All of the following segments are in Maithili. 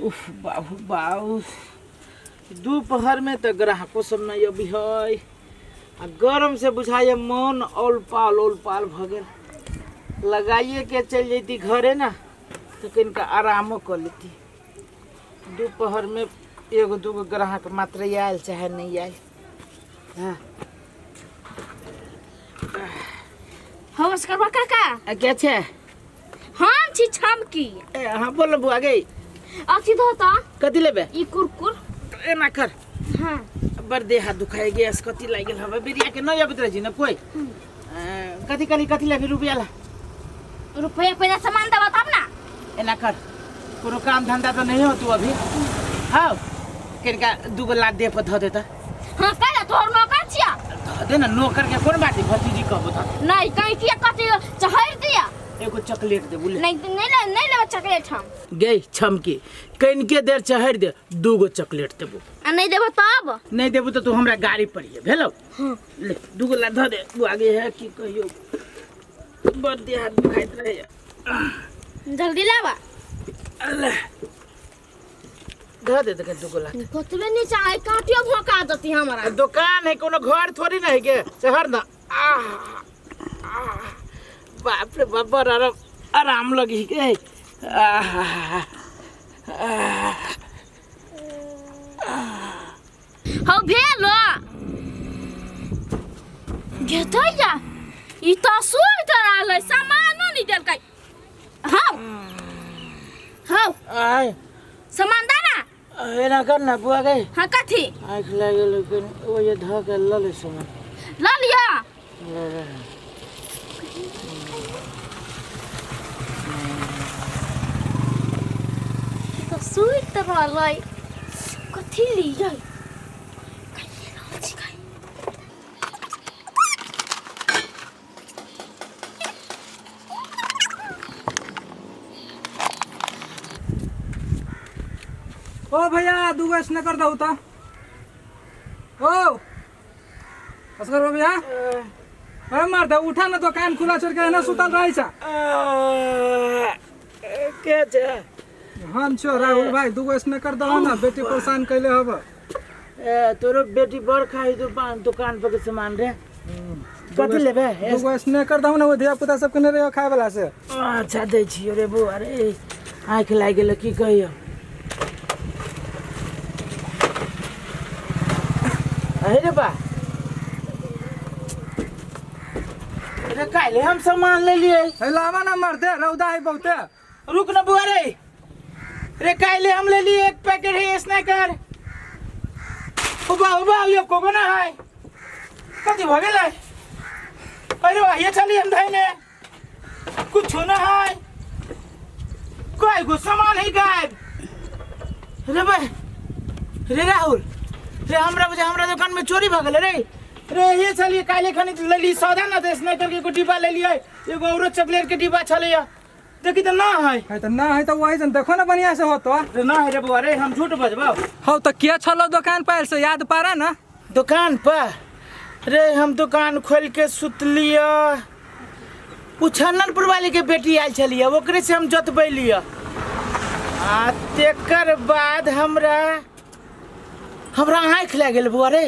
उफ बाबू बाबू, दोपहरमे तऽ ग्राहको सब नहि अबै है आ गरम से बुझाइए मन औल पाल औल पाल भऽ गेल। लगाइए के चलि जैती घरे ने तऽ कनिका आरामो कऽ लेती। दोपहरमे एगो दूगो ग्राहक मात्र आयल चाहे नहि आयल। हाँ। नमस्कार बा काका। आ, के छै? हम छी छमकी। ए हाँ, बोल बुआ गई। अथी दो त। कथी लेबे? ई कुरकुर। एना कर। हाँ। बड़ देह हाथ दुखाए गैस कथी लागि गेल हवे बेरिया के नहीं अबैत रहै छी ने कोई। कथी कली कथी लेबे रुपया ला? रुपया पहले सामान देबा तब ना। एना कर, कोनो काम धंधा तो नहीं हो तू अभी। हाँ, किनका दूगो लाख दे पर धऽ देता। हाँ, काहे तोहर नौकर छिया? धऽ दे ना, नौकर के कोन बात है, भतीजी कहबो धऽ दे। नहीं, कहीं किया कथी चहर दिया। एगो चॉकलेट दे बोले। नहीं, नहीं ले, नहीं लेबे चॉकलेट हम। गई छमकी, कनिके देर चहर दे, दूगो चॉकलेट देबो। आ नहीं देबो तब? नहीं देबो तो तू हमरा गाड़ी पड़िए भेलो। ले दूगो ला धऽ दे बुआ गे है की कहियो बड़ देह हाथ दुखाइत रहैया। जल्दी लावा। अल्लाह धऽ दे देखे दूगो ला। कतबे नीचा आइ काटियो भोका देती हमरा। दुकान है कोनो घर थोड़ी ना है के चहर ना। आह, आह, बाप रे बाप, बड़ आराम आराम लगी के। आह, आह। हौ भेल घेतैया ई तऽ सुति रहल है, सामानो नहि देलकै। हौ हौ। आय। सामान दा ना। एना कर ना बुआ गई। हाँ कथी? आँखि लागि गेल कनि, ओ जे धऽ के लऽ ले सामान। लऽ लिअ। ले ले। तऽ सुति रहलै, कथी लियै? खाइए रहल छी खाइ। ओ भैया दूगो स्नैकर दहु त। ओ असगर भैया, अरे मार दे, उठा ना, दुकान खुला छोड़ के ना सुतल रही छा। के छै? हम छो राहुल भाई, दूगो स्नैकर दहो ना, बेटी परेशान कैले हब। ए तोरो बेटी बड़ खाई दुकान दुकान पर के सामान रे। कथी लेबे? दूगो स्नैकर दहो ना, वो धिया पुता सबके नहीं रहियो खाए वाला से। अच्छा दै छियो रे बौआ रे, आँखि लागि गेलै की कहियो। अरे रे बा रे, काल्हि हम सामान ले लिए। हे लावा ना मर दे, रौदा है बहुते। रुक ना बुआ रे, रे काल्हि हम ले लिए एक पैकेट है स्नैकर। उबा उबा यो कोगो ना है, कथी भ गेलै? अरे वाह, ये चली हम धैने कुछ ना है, कोई गो सामान है गायब। रे भाई रे राहुल रे, हमरा बुझे हमरा दुकान में चोरी भ गेलै रे। रे ये चलिए काल्हि खनी लेली सौदा ना, तो स्नैकर के एगो डिब्बा ले लियै, एगो औरो चॉकलेट के डिब्बा छलैया, देखी तो ना है। है तो ना है तो वही जन देखो ना बढ़िया से हो तो। रे ना है रे बुआ रे, हम झूठ बजबो। हौ तो के छलो दुकान पर से याद पारा ना? दुकान पर रे हम दुकान खोल के सुतलिया, उ छन्ननपुर वाली के बेटी आयल छलियै, ओकरे से हम जोतबैलियै आ तेकर बाद हमरा हमरा आँखि लागि गेल बुआ रे,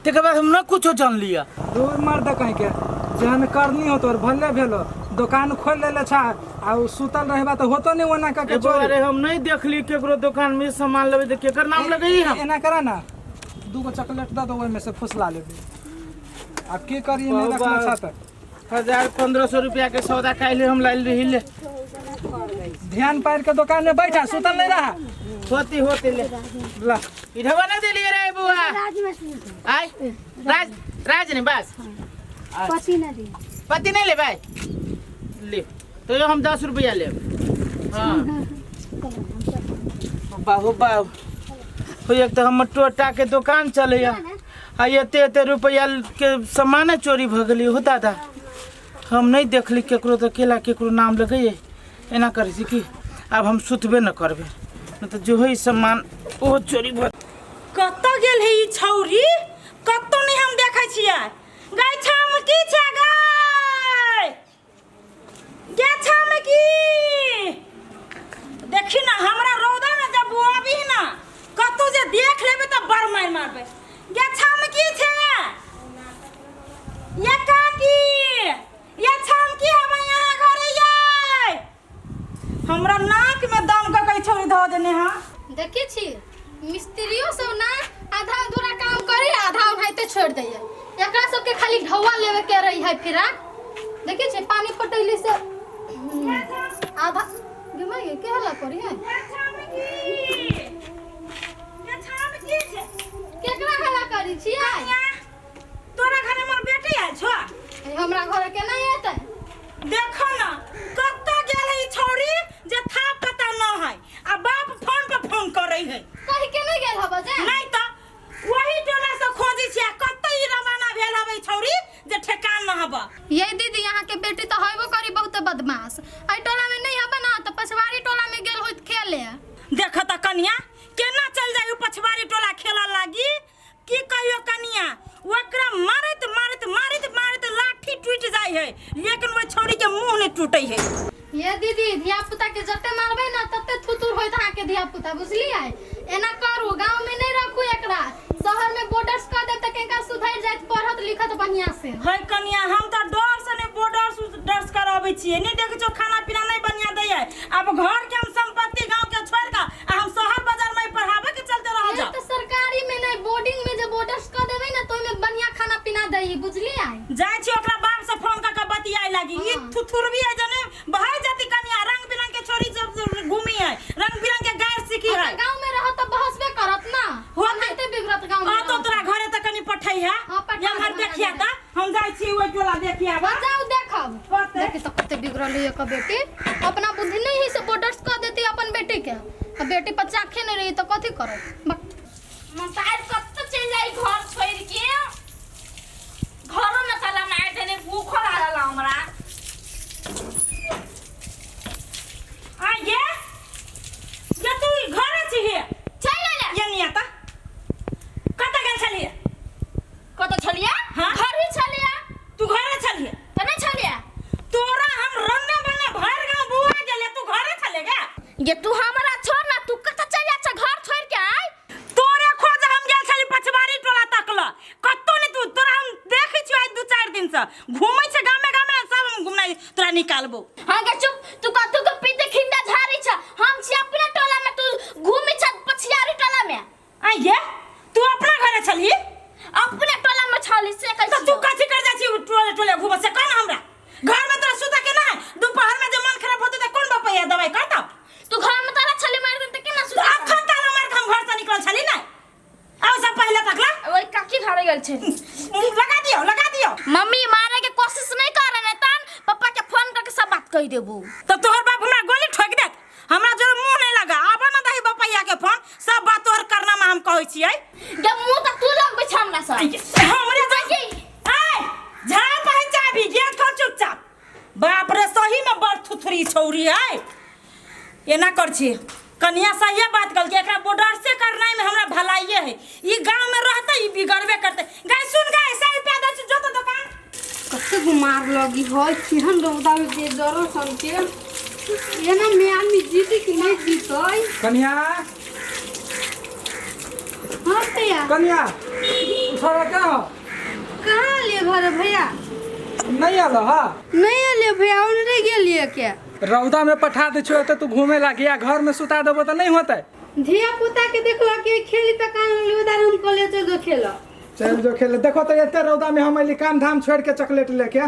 तेकर बाद हम न कुछो जानलियै। दूर मर्द कहीं के जहन करनी हो तोर भले भेलो, दुकान खोल लेले छा आ उ सुतल रहबा तो होतो नहीं ओना का के ए बौआ चोरी। रे हम नहीं देखली केकरो दुकान में सामान लेबै तऽ केकर नाम लगैयै हम? एना करा ना, दूगो चॉकलेट दऽ दो, ओहिमे से फुसला लेबै। आब की करी, नहीं रखना छा तऽ। 1000-1500 रुपया के सौदा काल्हि हम लाइल रही ले। ध्यान पार के दुकान में बैठा, सुतल नहीं रहा। होती होती ले। ला। इधर ना देलिए रे बुआ। आय राज राज नहीं बस। पति नहीं दी। पति नहीं ले भाई। ले तो ये हम 10 रुपया ले। हाँ। बाहु बाहु। हो एक तो हम टोटा के दुकान चले आ एते एते रुपया के सामान चोरी भ गेली हो दादा। हम नहीं देखली केकरो तो केला केकरो नाम लगैए। एना करै छी कि आब हम सुतबे न करबे, न तऽ जो है सामान ओहो चोरी भ। कतऽ गेल है ई छौरी? कतौ नहीं हम देखै छियै। गै छम की छै गै? गे छम की? देखी ना हमरा रौदा में जब बुआ देखै छी मिस्त्रियो सब ना आधा अधूरा काम करे आधा ओनाहिते छोड़ दैया। एकरा सबके खाली ढौआ लेवे के रही है फिरा। देखै छी पानी पटैली से आधा गे के हल्ला करी है? केकरा हल्ला करी छियै? तोरा घरे मोर बेटी आयल छो? हमरा घरे के नहीं एतै। देखो ना कत्ता गेल है ई छौरी जे था पता न है आ बाप फोन पर फोन करे है। कहि के नहीं गेल हबो जे? नहीं त वही टोला से खोजी छी आ कत्ता ई रवाना भेल हबे छौरी जे ठेकान न हब। ये दीदी यहाँ के बेटी तो हेबो करी बहुत बदमाश। एहि टोला में नहीं हबे ना त पछवारी टोला में गेल होइत खेले। देख त कनिया केना चल जाय पछवारी टोला खेला लागी। की कहियो कनिया ओकरा मारैत मारैत मारैत मारैत लाठी टूट जाय है लेकिन ओइ छौरी के मुंह नहीं टूटे है। ये दीदी धिया पुता के जते मारबै ना तते थुथुर होइत अहाँ के धिया पुता, बुझलियै? एना करू गांव में नहीं रखू एकरा, शहर में बॉर्डर्स कर देब त केनका सुधरि जाइत पढ़त लिखत बढ़िया से। है कनिया हम त डर से नहीं बॉर्डर डर्स कराबै छियै, नहीं देखै छौ खाना पीना नहीं बढ़िया दै है। अब घर के हम संपत्ति गांव के छोड़ के आ हम शहर बाजार में पढ़ावे के चलते रह जा। त सरकारी में नहीं बोर्डिंग में जे बॉर्डर्स कर देबै ना तो ओइमे बढ़िया खाना पीना दै, बुझलियै? जाय छी ओकरा बाप से फोन क के बतियाय लागी। ई थुथुरबी है जने बहाय जाती कनिया रंग बिरंग के छोरी सब घूमी है रंग बिरंग के गार सीखी है। गांव में रहत त बहसबे करत ना होते बिगड़त गांव में। आ तो तोरा घरे त कनी पठै है एमहर देखिया त हम जाय छी ओइ टोला देखिया बा। जाऊ देखब देखी त कते बिगड़ल है एक बेटी, अपना बुद्धि नहीं है से बॉर्डर्स कर देती अपन बेटी के, आ बेटी पर चाखे नहीं रही त कथी करत। मसाज कत चल जाई घर छोड़ के, घरो में ताला मार देने भूख लागल हमरा। आ ये ये तू घर छी हे चल ले ये नहीं आता कत गेल छलिए? कत छलिए? हां घर ही छलिए। तू घरे छलिए त नहीं छलिए? तोरा हम रन्ने बन्ने भर गांव बुआ गेले तू घरे छले गे? ये तू हमरा छोड़ ना, तू कत चल जा छ घर छोड़ के आय। तोरे खोज हम गेल छली पछवारी टोला तकल कत्तो नहीं तू, तोरा हम देखै छी आइ 2-4 दिन से घूमै छै गामे गामे सब हम घुमनाइ तोरा निकालबो। हां गे चुप, तू कतौ के पीते खिंडा झाड़ी छ, हम छी अपना टोला में तू घूमै छ पछियारी टोला में। आ ये तू अपना घरे छली? अपना टोला में छली से कहै त तू कथि कर जाइ छी टोले टोले घूमै से कौन हमरा घर में तोरा सुता के ना दोपहर में जे मन खराब होतै त कौन बपैया दवाई करतौ? तू घर में ताला छली मार दिन त केना सुता? अखन ताला मार के हम घर से निकल छली ना आओ सब पहले तकला ओइ काकी घरे गेल छै। लगा दियो लगा दियो। मम्मी मारे के कोशिश नहीं कर रहे तन पापा के फोन करके सब बात कह देबो। त तोहर बाप हमरा गोली ठोक देत, हमरा जोर मुंह नहीं लगा। आबो ना दही बपैया के फोन सब बात तोहर करना में हम कहै छियै। जब मुंह त तू लगबै छ हमरा से। हमरे जाई ए झा पहचा भी गेट खोल चुपचाप। बाप रे सही में बड़ थुथुरी छौरी है। एना कर छी कनिया सही बात कहल एकरा बॉर्डर से करनाइ में हमरा भलाइए है। ई गांव में रहते ई बिगड़बे करते। गाय सुन गाय 100 रुपया दे जो तो दुकान कते गुमार लगी है केहन रौदा में जे जरल सन के एना में आदमी जीती कि नहीं जीतै। कनिया हां भैया कनिया छोरा का हो कहाँ ले घर भैया? नहीं आलो? हां नहीं आले भैया उनरे गेलिए के रौदा में पठा दे छो त तू घूमे लागी आ घर में सुता देबो त नहीं होतै। धिया पुता के देखला के खेली त कान उदार हम कॉलेज जो खेल चल जो खेले। देखो त एते रौदा में हम अइली काम धाम छोड़ के चॉकलेट लेके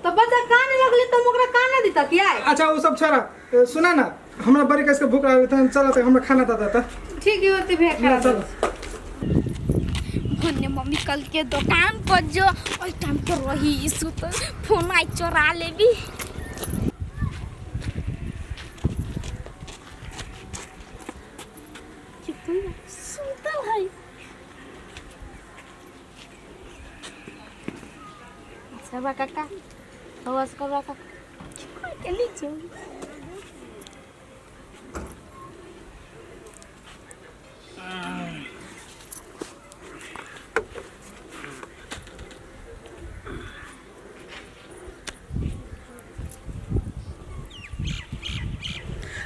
त बच्चा कान लगले त हम ओकरा कान ना दिता कि आय। अच्छा वो सब छोड़ा सुना ना हमरा बड़ी कस के भूख लागल त चल त हमरा खाना दे त। ठीक है होते भैया खाना चल। भन्ने मम्मी कल के दुकान पर जो ओइ टाइम के रही इसु त फोन आई चोरा लेबी। सुतल है सब काका आवाज कर काका के नीचे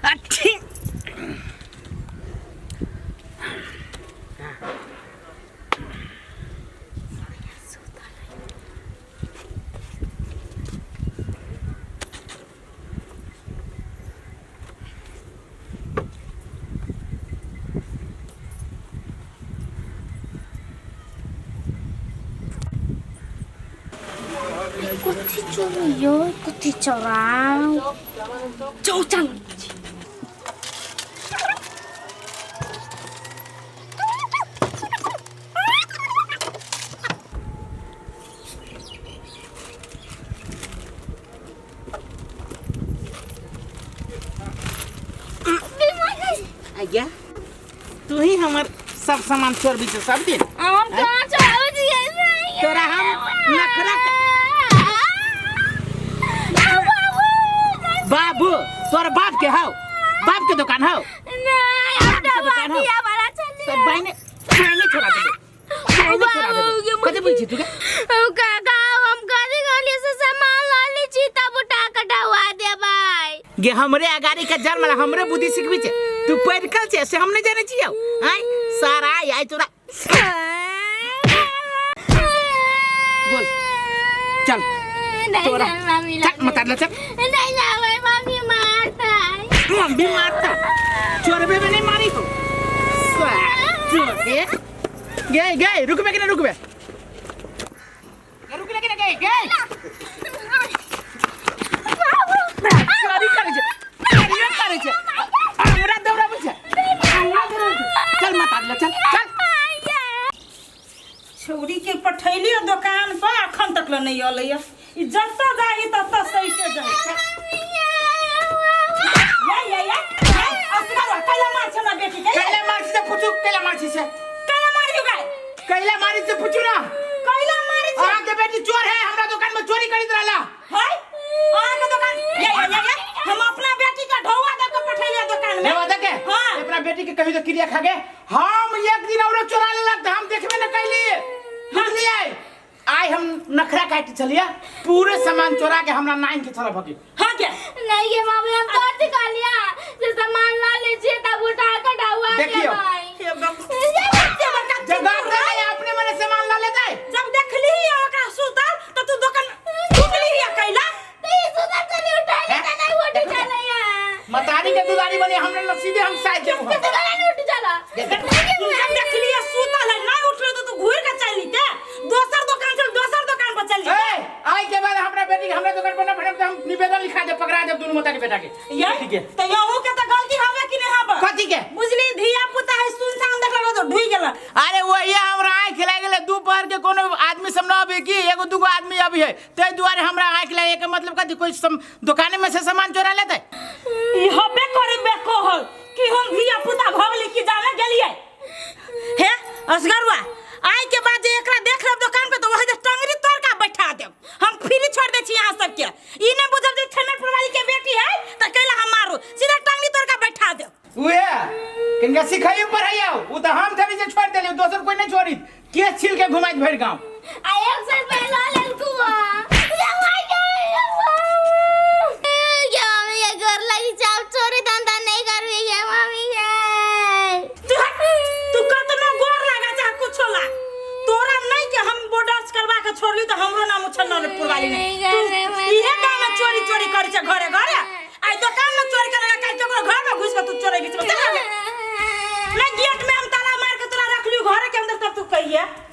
अच्छी कथी चोरैयो कथी चोराउ चौचन आज्ञा तू ही हमर सब सामान चोरबी छे सब दिन। हम कहाँ चोराबै छियै? तोरा हम नखरा बाबू तोर बाप के हौ, बाप के दुकान हौ। नहीं, हम के दुकान हौ। दिया वाला चलिए। तो बाइने बाइने छोड़ा देबो, बाइने छोड़ा देबो। कथी बुझी तू के? काका हम कथी कहलिए से सामान ला ली छी तब उठा के ढवा देबै। गे हमरे अगाड़ी के जन्म ला हमरे बुद्धि सिखबी छे, तू पढ़ कल छे से हम नहीं जाने छियौ। आय सारा आय आय तोरा बोल चल नहीं तोरा नहीं, मम्मी चल मत ले चल। नहीं ना मम्मी मारता है। मम्मी मारता चोरबे में नहीं मारी हो चोर गए गए रुकबे कि ना रुकबे? रुकले कि ना गए गए चोरी करे छे, चोरी करे छे, हमरा दौड़ाबै छे, हमरा दौड़ाबै छे। चल मत ले चल चल। छौरी के पठैली दुकान पर अखन तक ले नहीं अलैया। ई जतऽ जाही ततऽ सहिते जाइ। या या या असगर कैला मार छै हमरा बेटी के? कैला मार छै पूछू, कैला मार छै? कैला मारियो गाय? कैला मारी से पूछू ना, कैला मारी छै? अहाँ के बेटी चोर है, हमरा दुकान में चोरी करित रहला। हाय अहाँ के दुकान या या या हम अपना बेटी के ढौआ दऽ के पठैलियै दुकान में। ढौआ दऽ के? हां। अपना बेटी के कहियो तो क्रिया खा के हम एक दिन औरो चोरा लेलक त हम देखबे न कैली, बुझलियै? आइ हम नखरा काटि छलियै, पूरे सामान चोरा के हमरा नाइन के छल भगी। हां के नहीं ये मम्मी हम तोर से कहलिया से सामान ला ले छियै तब उठा के ढवा देखियौ। देबै। हे बाप, जब बाप रे अपने मने सामान ला लेतै। जब देखली ओकरा सुतल त तू दुकान घुमली कैला। तो ई सुतल चली उठा ले त नहीं उठ चलैया। मतारी के दुलारी बने हमरा नसीबे हम साथ देबो। के तो नहीं उठ चला। जब देखली सुतल है नहीं उठलो तो तू घुर के चली के दोसर दुकान से दोसर दुकान पर चली। ए आई के बाद हमरा बेटी के हमरा दुकान पर न भेटब त हम निवेदन लिखा दे, पकड़ा देब दुनू मतारी बेटा के। ये ठीक है त यहू के त गलती हवे कि नहीं हवे? कथी के? बुझली धिया पुता है सुनसान देखल तो ढुई गेल। अरे वही हमरा आँख लागि गेलै, दोपहर के कोनो आदमी सब न अभी की एगो दूगो आदमी अभी है, ताहि दुआरे हमरा आँख लागि के मतलब कथी कोई दुकाने में से सामान चोरा लेतै? ई हबे करे बेकोहल कि हम धिया पुता भगली कि जाने गेलियै। हे असगरवा आइ के बाद जे एकरा देख लेब दुकान पे तो वही जे टंगरी तोड़ के बैठा देब। हम फ्री छोड़ दै छी अहाँ सबके। ई नहि बुझब जे छनरपुर वाली के बेटी है त कैला हम मारू, सीधा टंगरी तोड़ के बैठा देब। उहे किनका सिखाइयो पढ़ाइयो उ त हम थोड़ी जे छोड़ देलियो, दोसर कोई नहीं छोड़ी, केस छील के घुमाइत भरि गांव। आ एक सौ रुपया ला लेलकू आ। ये my गे मम्मी ये घर लगी चाप चोरी धंधा नहीं करबी गे मम्मी गे। तू कतनो गोर लगा चाहे कुछो ला, तोरा नहीं के हम बॉर्डर करवा के छोड़ली त हमरो नाम छनरपुर वाली नहीं। तू इहे गांव में चोरी चोरी करै छै घरे घरे, आई दुकान में चोरी करे काहे केकरो घर में घुस के तू चोरै बीच में। चल नहीं गेट में हम ताला मार के तोरा रखलियो घरे के अंदर तब तू कहिए।